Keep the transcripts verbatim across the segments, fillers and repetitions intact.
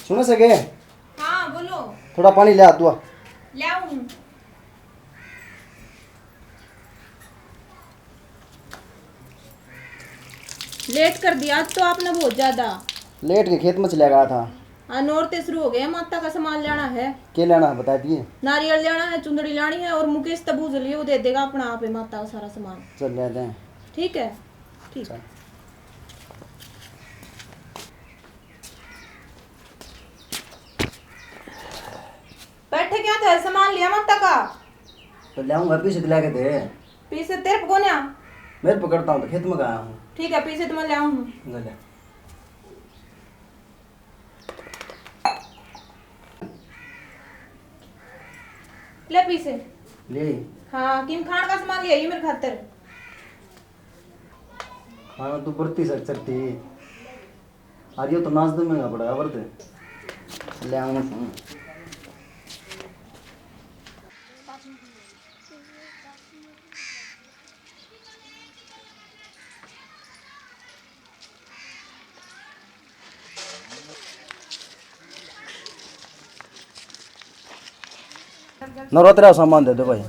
सुन सके? हाँ, बोलो। थोड़ा पानी ले आ, दुआ। ले आऊँ। लेट कर दिया आज तो आपने बहुत ज्यादा। लेट के खेत में चला गया था। हाँ, नौरते शुरू हो गए, माता का सामान लेना है। के लेना है, बता दिए। नारियल लेना है, चुंदड़ी लानी है और मुकेश तबूज लिए, वो दे देगा अपना आप है माता का सारा सामान। चल, ले दें। ठीक है, ठीक। चल। बैठे क्या थे, सामान लिया माता का? तो ले आऊंगा, पीसे तो लेके दे। पीसे तेरे पे कोन्या? मेरे पे करता हूँ तो खेत में गया हूँ। ठीक है, पीसे तो मैं ले आऊँ। ले ले। ले पीसे। ले। हाँ, किम खान का सामान ले आई मेरे खातर। खाना तो बरती सक सकती। आज यो तो नाश्ते में महंगा पड़ा, बरते। ले आऊँ। नवरात्रा सामान दे दो भाई।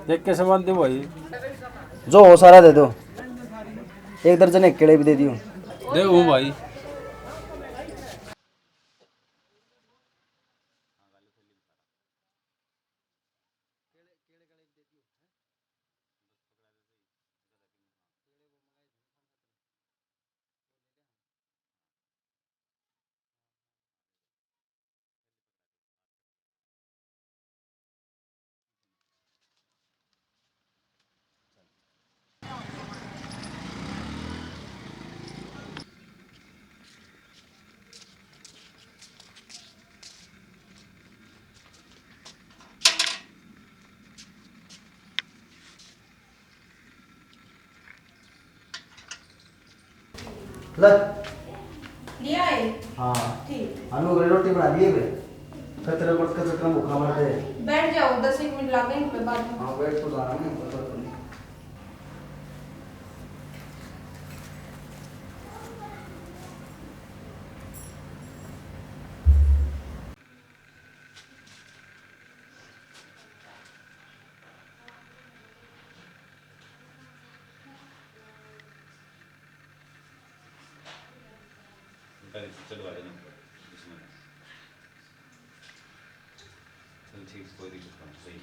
देख के सामान दो भाई। जो हो सारा दे दो। एक दर्जन एक केले भी दे दियो। दे हूँ भाई। ले। ले आए? हाँ। ठीक। अनु, रोटी बना दिए बे? कचरा बर्त का चक्कर में भूखा मरते हैं। बैठ जाओ, दस एक मिनट लागेंगे, मैं बाद में। हाँ, बैठ तो जाना नहीं, पता तो नहीं। चलो, आ जाना ऊपर, इसमें। चल, ठीक, कोई दिक्कत नहीं, सही।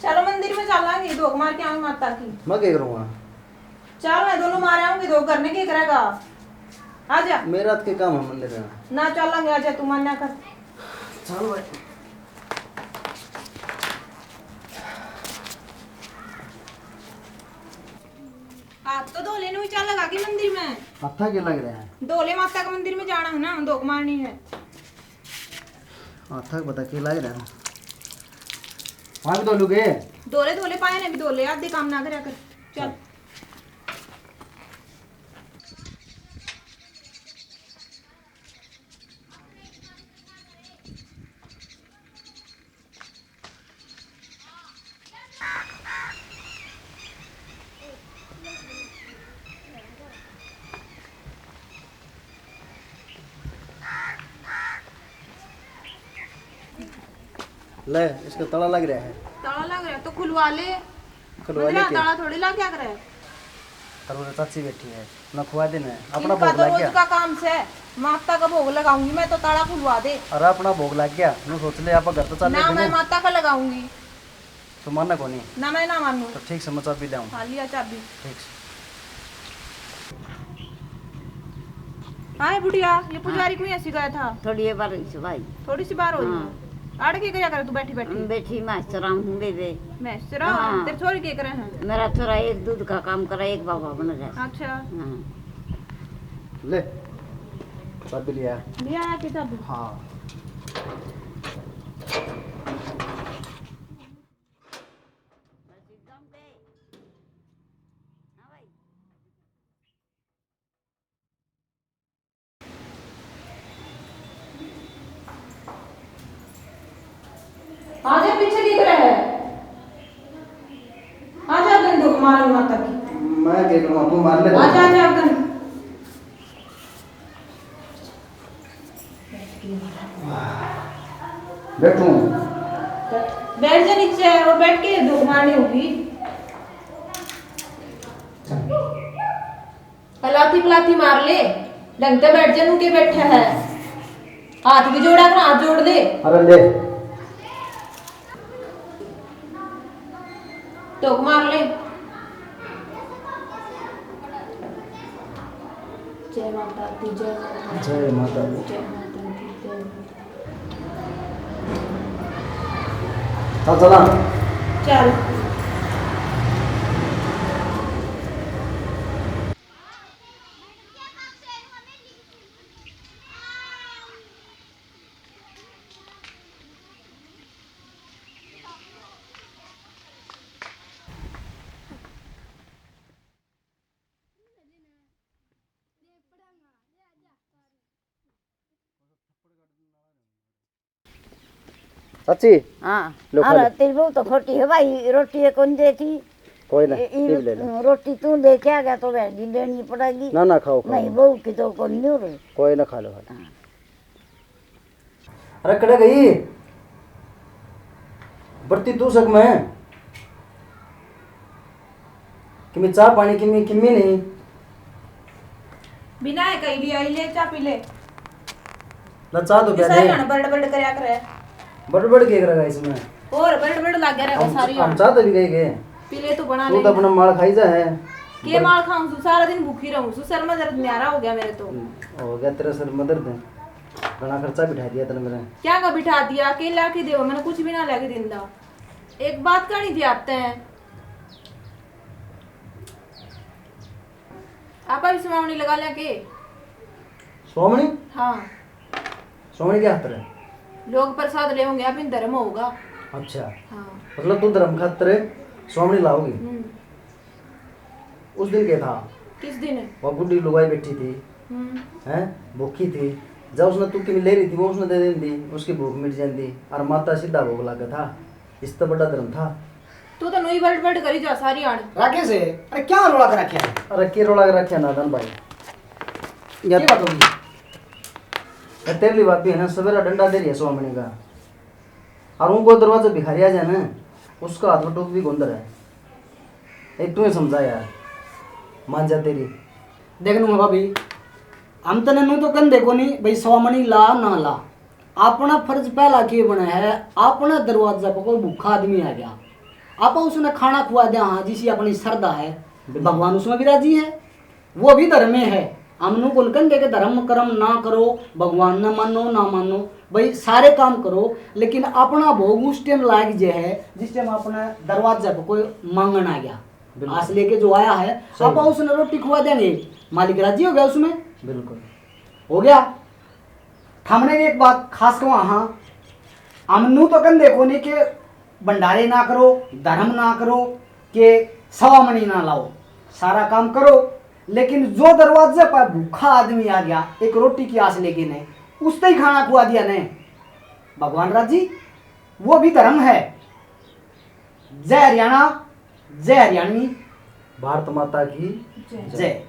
चलो मंदिर में चलांगे, धोक मार के आऊंगी माता की। मैं क्या करूंगा? चल, मैं दोनों मार आऊंगी, धोक घर में क्या करेगा? आजा। मेरा तो के काम है मंदिर में? ना चलांगे, आजा, तू मान्या कर। चल भाई। हाथ तो धो ले, नुई चल लगा के मंदिर में। हाथा के लग रहा है? धो ले, माता के मंदिर में जाना है ना, धोक मारनी है। हाथा के पता के लग रहा है? हाथ धो लूगे? धो ले, धो ले, पाए ने भी धो ले, आधे काम ना करया कर। चल। ले, इसका ताला लग रहा है। ताला लग रहा है तो खुलवा ले। खुलवा ले। ताला थोड़ी लग क्या करे। और वो चाची बैठी है, ना खुआ देना है। अपना इनका भोग तो लग रोज गया। का काम से, माता का भोग लगाऊंगी मैं, तो ताला खुलवा दे। अरे, अपना भोग लग गया, नु सोच ले, आप घर तो चल ना, मैं माता का लगाऊंगी। तो मानना कोनी? ना, मैं ना मानू। तो ठीक से, मैं चाबी ले आऊं। हाँ, लिया चाबी। ठीक से। हाँ, ए बुढ़िया, ये पुजारी क्यों ऐसी गया था? थोड़ी ये बार इस भाई। थोड़ी सी बार हो गई। हाँ। आड़ के क्या करे तू बैठी बैठी? बैठी मैं चराऊं हूँ बेबे। मैं चराऊं? हाँ। तेरे छोरी के करे हैं? मेरा छोरा एक दूध का काम करे, एक बाबा बन रहा। अच्छा। हाँ। ले, चाबी लिया। लिया है कि चाबी? हाँ। हाँ भाई। आजा, पीछे दिख रहा है। आजा, अगन, दो मार माता की। मैं देख लूँ, तू मार ले। आजा, आजा, अगन। बैठूं? बैठ जा नीचे, और बैठ के दो मारनी होगी। पलाथी पलाथी मार ले, ढंग से बैठ जा, नुके बैठा है। हाथ भी जोड़ा कर, हाथ जोड़ ले। अरे ले। टोक मार ले। जय माता दी, जय माता दी। जय माता दी। जय माता दी, जय माता दी। चल, चला। चल। सच्ची? हाँ। लो, खा अरे, लो। तेरी बहू तो खोटी है भाई, रोटी ये कौन देती? कोई ना, ई, ई पी ले लो। रोटी तू लेके आ गया तो वह भी लेनी पड़ेगी। ना, ना, खाओ, खाओ। नहीं, बहू की तो कौन नहीं हो रही। कोई ना, खा लो, खा लो। हाँ। अरे, कड़े गई? बरती तू सक में? किमी चाह पानी, किमी, किमी नहीं। बिना है कहीं भी आई, ले चाह पी ले। ना, चाह तो इस प्या दे। घण बड़ बड़ करया करे। बड़ बड़ के करेगा इसमें? और बड़ बड़ लागे रहेगा हम, सारी हम। चाह तो भी गए गए। पी ले, तू बना तू ले। तो अपना माल खाई जा है। के बड़- माल खाऊं सु, सारा दिन भूखी रहूं सु, सर में दर्द न्यारा हो गया मेरे तो। हम्म, हो गया तेरा सर में दर्द। घना खर्चा बिठा दिया तने मेरा। क्या का बिठा दिया? के ला के देवा? मैंने कुछ भी ना ला के दिंदा। एक बात कहनी थी आपते। आपा भी सुनावनी लगा लिया के? स्वामणी? हाँ। स्वामणी के खातर? लोग प्रसाद ले होंगे, आप इन धर्म होगा। अच्छा। हाँ। मतलब तू धर्म खातर स्वामणी लाओगी? हम्म। उस दिन क्या था? किस दिन? वो बुढ़ी लुगाई बैठी थी, हम्म। हैं, भूखी थी। जब उसने तू किमी ले रही थी, वो उसने दे देती, उसकी भूख मिट जाती। और माता सीधा भोग लागे था, इससे बड़ा धर्म था। तू तो नोई बड़ बड़ करी जा सारी आड़। राकेश, अरे क्या रोला कर रखा है? अरे के रोला कर रखा है नादन भाई? ये बात होगी। ये तेरी भाभी है ना, सवेरा डंडा दे रही है स्वामणी का। और उनको दरवाजे भिखारी आ जाए ना, उसका हाथ में टोक भी गोंदर है। एक तू ही समझा यार, मान जा तेरी। देख नू भाभी, हम तने नू तो कहंदे कोनी भाई, स्वामणी ला ना ला, अपना फर्ज पहला के बने है, अपना दरवाजा पर कोई भूखा आदमी आ गया, आप उसने खाना खुआ दिया, हाँ, जिसी अपनी श्रद्धा है, बिल्कुल। भगवान उसमें भी राजी है, वो भी धर्म में है। हम नू कौन कहंदे के धर्म कर्म ना करो, भगवान ने मानो ना मानो, भाई सारे काम करो, लेकिन अपना भोग उस टाइम लायक जे है जिस टाइम अपने दरवाजे पर कोई मांगण आ गया, बिल्कुल। आस लेके जो आया है, सही। आप उसने रोटी खुआ देंगे, मालिक राजी हो गया उसमें। बिल्कुल। हो गया। हमने एक बात खास कहा, हाँ, हम नू तो कहंदे कोनी के भंडारे ना करो, धर्म ना करो, के सवामणी ना लाओ, सारा काम करो, लेकिन जो दरवाजे पर भूखा आदमी आ गया एक रोटी की आस लेके ने, उसते ही खाना खुआ दिया ने, भगवान राजी, वो भी धर्म है। जय हरियाणा, जय हरियाणवी। भारत माता की जय। जय।